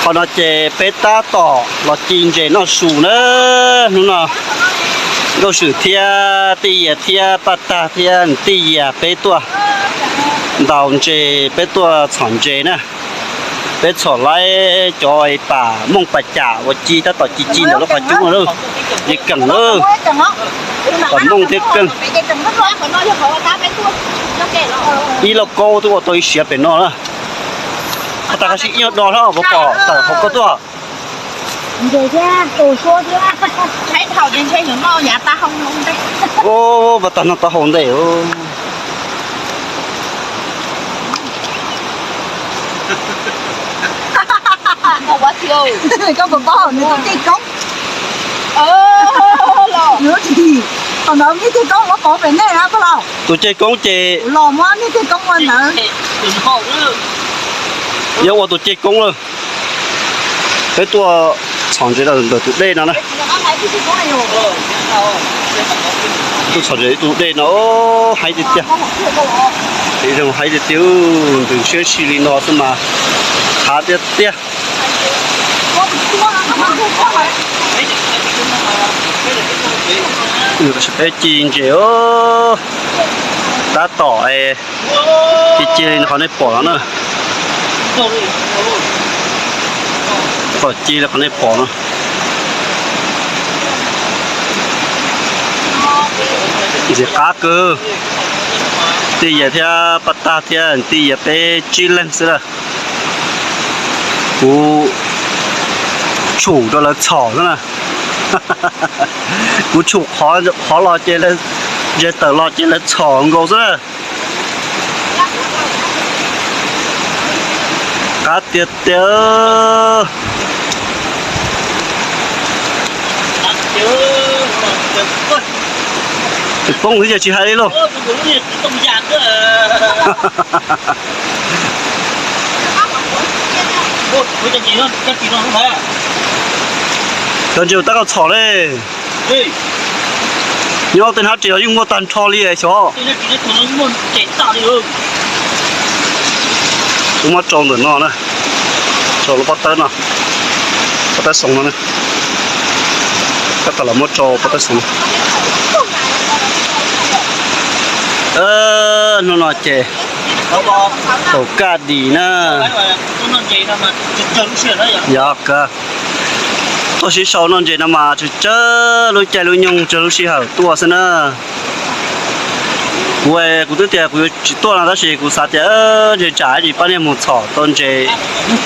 Qhov no ces peb tab tom los ci ntses noj su na. Hnub no Nkauj Swm thiab Tij Yias thiab Paj Tag thiab Tij Yias peb tuaj ntaus ntses, peb tuaj txhom ntses na. Peb txhom laib cov pam mooj pam cam uas ci tab tom ci ci ntawm lub qhov cub no lawm. Ces keem lawm, pam mooj thiab keej. Ib lauj kaub twb ua tau ib siav pem no na. Qhov tas qhov sib ib nyuag do hlob puas pom tawm hauv koj tuaj. Ua, pas tag no tau haus ntej. Koj puas paub nws tus ceg koob? Nws tsis, thaum ntawd niag ceg koob muab pov pem nej na puag los. Tus ceg koob ces los muab niag ceg koob ua ntawd. Yuav ua tus ceg koob lawm. Peb tuaj txhom ntses ntawm tus dej no na. Tuaj txhom ntses tus dej no, haib tiag tiag. Zoo haib tiag tiag, ntws siab si li no xwb mas haib tiag tiag. Peb ci ntses tab tom ci ci li qhov nej pom no na. Tom ci li qhov nej pom no. Ntxim qab kawg. Tij Yias thiab Paj Tag thiab Tij Yias peb tsib leeg xwb na. Kuv tshum rau lawv txhom xwb na. Kuv tshum qhov los ces, ntses tawm los ces lawv txhom nkaus xwb na. Qab tiag tiag. Tsis poob xwb ces tsis hais li lauj. Cov ntses tab koj txhom li. Nyob tej hnab tsev los yeej muaj tag nrho li xyov. Kuv muab rau ntawm no na, rau lub pob tawb no, pob tawb xoo no na. Tab tom los muab rau pob tawb xoo no. Hnub no ces thaum kaj dis na. Yog kawg, tuaj sib sau noj ntses no mas tsawg tsawg lub caij lub nyoog tsawg lub sij hawm tuaj xwb na. Kuv, kuv twb tias kuv yuav tsis tuaj no tab sis kuv xav tias ntses tsam ib ntsis pab niag mus txhom tau ntses,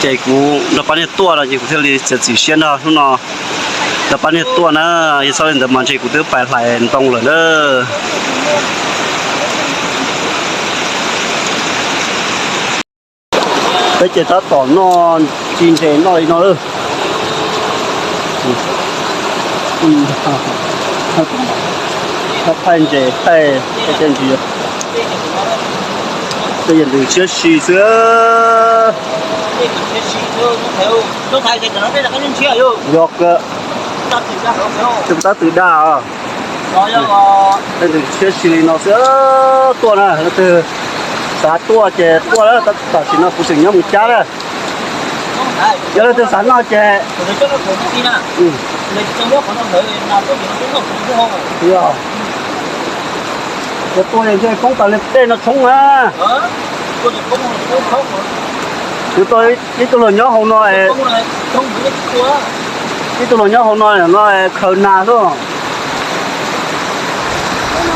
ces kuv nrog pab niag tuaj no ces kuv thiaj li txiav txim siab nrog hnub no nrog pab niag tuaj na. Yog txhob li ntawd mas ntshe kuv twb pais hlais ntoo lawm na. Peb ces tab tom noj ci ntses noj li no lawm. Thaij ntses thaij, tej ntses, tej yam ntws siab si xwb. Yog kawg, tej tab twm daj os. Tej ntws siab si li no xwb tuaj na, leej twg xav tuaj ces tuaj, tam sim no kuv tseem nyob mus cab na. Yog leej twg xav noj ces tuaj, ntshe poob tau li dej no tshoob na. Kuv tau ib tug hluas nyob hauv no, ib tug hluas nyob hauv no no khaws nas xwb.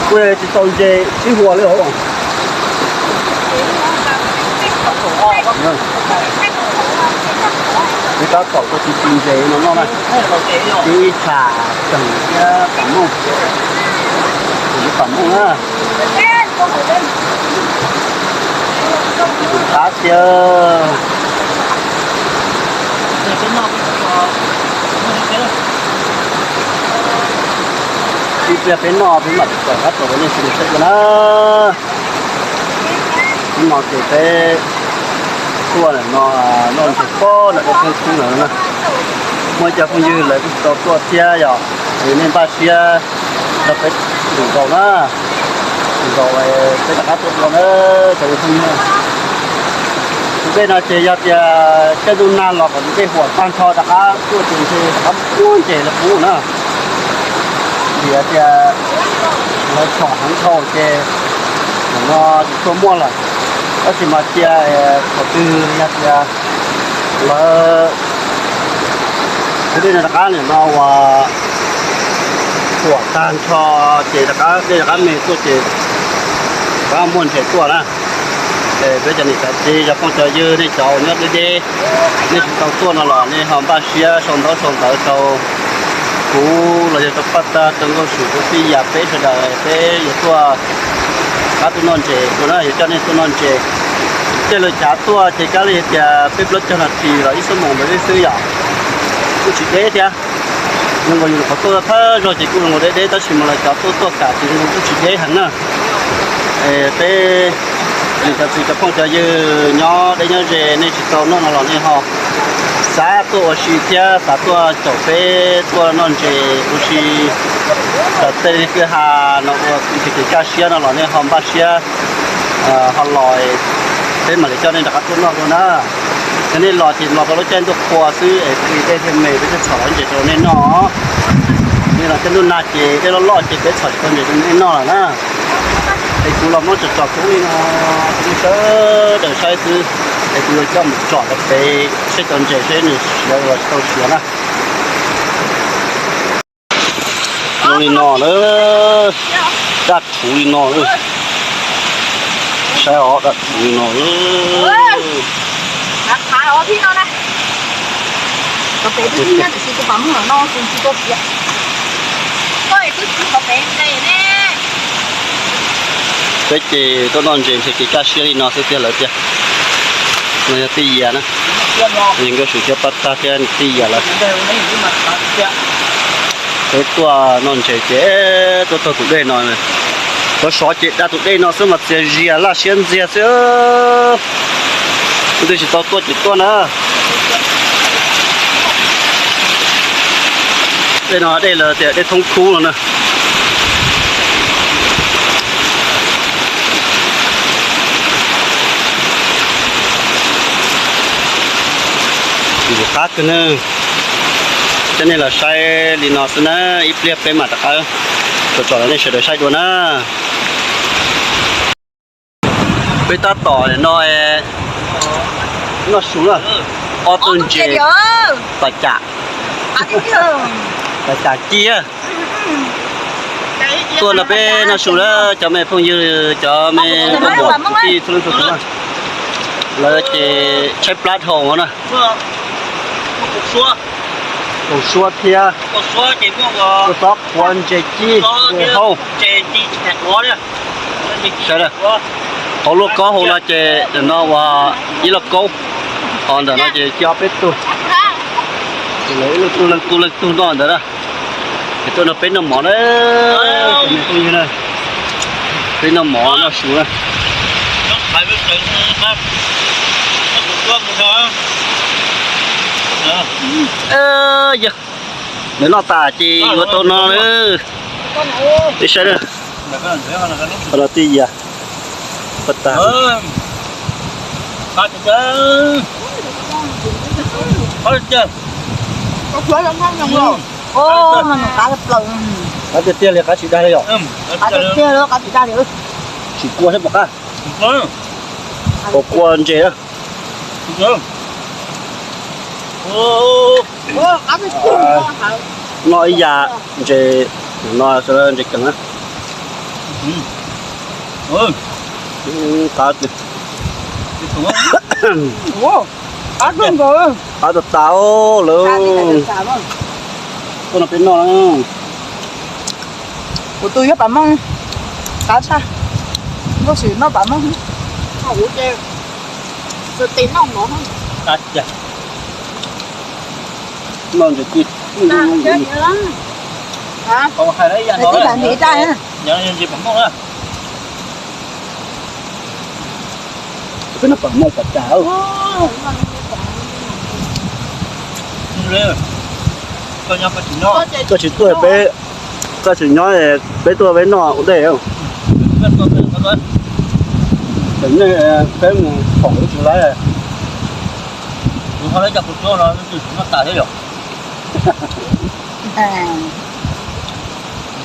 Kuj tsis tau ntses sib hua li hauv. Peb tab tom tuaj ci ci ntses no noj na. Ci ib tsham tseem thiab pam mooj, pam mooj na. Qab tiag. Ib pliag peb noj peb mam tawm qab tau nej sawv daws saib dua na. Hnub no ces peb tuaj ntawm no noj ntses pob ntawm ua pheej khoob ntawm no na. Muaj ib co phooj ywg lawv kuj tsis tau tuaj thiab yom, es nej npaj siab nrog peb lwm zaus na. Lwm zaus peb rov qab tuaj dua na, cov phooj ywg. Dej no ces yog tias caij ntuj nag los kom dej huam tag nrho rov qab tuaj ces ntshe rov qab muaj ntses los pub na. Vim tias lawv tsom heev dhau ces nim no tsis tshua muaj lawm. Tab sis mas cia thaum twg yog tias lawv tus dej no rov qab nim no uas huam tag nrho ces rov qab dej rov qab me tuaj ces rov qab muaj ntses tuaj na. Es peb cov niam cov txiv cov phooj cov ywg, nej cov uas nyob deb deb, nej tsis tau tuaj no los nej ho npaj siab sau ntaub sau ntawv rau kuv los yog rau Paj Tag, rau Nkauj Swm, rau Tij Yas, peb sawv daws peb yuav tuaj qab tuaj noj ntses dua na, yuav coj nej tuaj noj ntses. Tej lawv cav tuaj ces kav li tias peb plaub caug nas this los ib xuab moos ntawd xwb yom. Kuj tsis deb thiab, zoo nkaus yus nyuam qhuav tuaj thawj zaug ces kuj zoo nkaus deb deb, tab sis mas lawv cav tuaj tuaj kam ces zoo nkaus kuj tsis deb heev na. Es peb niam cov txiv cov phooj cov ywg nyob deb nyob ze, nej tsis tau noj no los nej ho xav tuaj ua si thiab xav tuaj caum peb tuaj noj ntses ua si tom tej kwj ha no ua kev kaj siab no los nej ho npaj siab ho los, peb mam li coj nej rov qab tuaj noj dua na. Yog nej los ces los rau lub caij ntuj qhua xwb es kuv dej thiaj me, peb thiaj txhom los ntses rau nej noj. Nej los caij ntuj nag ces dej loj loj ces peb txhom tsis tau ntses rau nej noj lawm na. Es kuv los muab tsom tsom kub li no, nej sawv daws saib xwb, es kuv yuav coj mus tsom rau pem seb cov ntses seb nws siav los tsis tau siav na. Zoo li no na, daj rhuv li no, saib os, daj rhuv li no. Peb ces tuaj noj ntses ntshe kev kaj siab li no xwb tiag lawv tiag. No yog Tij Yas na, Nkauj Swm thiab Paj Tag thiab Tij Yas lawv. Peb tuaj noj ntses ces tuaj taug tus dej no, sov sov ces da tus dej no xwb mas txias zias laj siab ntxiag xwb. Leej twg tsis tau tuaj ces tuaj na. Dej no dej lawv tias dej thoob khub no na. Qab kawg na. Coj nej los saib li no xwb na, ib pliag peb mam rov qab tsom tsom rau nej sawv daws saib dua na. Peb tab tom no noj su na, ob tug ntses pas cas, pas cas ci. Tuaj nrog peb noj su na cov me phooj ywg, cov me phooj ywg kwv tij txhua leej txhua tus na. Lawv ces tshaib plab dhau na. Kaum suab thiab, kaum xob qhuav ntses ci hauj. Sawv daws, hauv lauj kaub hauv no ces ntawm no ua ib lauj kaub, ho ntawm no ces ci ob peb tug. Ces lawv ib leej tug leej tug leej tug noj ntawd na. Ces tuaj nrog peb noj mov na, peb noj mov noj su na. Yog lawv noj tas ces yuav tau no na. Peb saib na, qhov no Tij Yas, pas tas. Qab tiag tiag li, qab tsis dag li yom. Qab tiag tiag li, qab tsis dag li. Tsis kua thiab pom qab. Pom kua ntses na. Noj ib yam ntses, no ntses keev na. Qab, qab tas tas lawm. Tuaj no peb noj. Kuv tus yog pam mooj, qab tshaj. Nkauj Swm noj pam mooj. Noj ntses ci. Tij Yas, ntses pam mooj na. Peb noj pam mooj pas tas. Koj tsis tuaj peb, koj tsis nyob peb tuaj peb noj ua ntej. Peb mus pom ib tug laib. Cov kuv tuaj no tus noj tas thiab yom.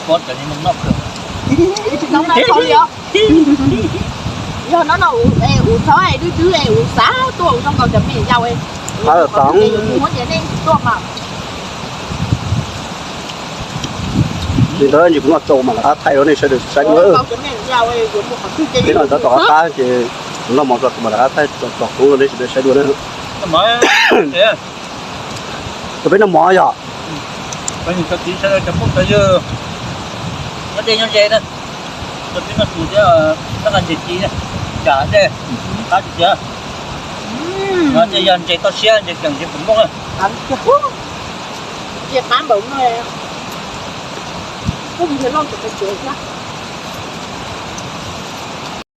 Pob cov no noj kawg. Tsis noj tas li os. Yog no no, ua txhob dub dub, ua xav tuaj zoo nkaus cov me yau. Qhov los tau. Muab ces nej tuaj mas. Li ntawd kuv noj tsau mas rov qab thaij rau nej sawv daws saib dua. Peb noj ntawd tom qab qab ces kuv noj mov tso kuv mam rov qab thaij tso kuv rau nej sawv daws saib dua na. Rau peb noj mov yom. Nyob deb nyob ze na, rau peb noj su thiab, noj nqaij ntses ci, cas dej qab tiag tiag. No tej yog ntses toj siab, ntses keem, ntses pum mooj. Ntses qab npaum no, kuj ntses loj tseem qab tsev thiab.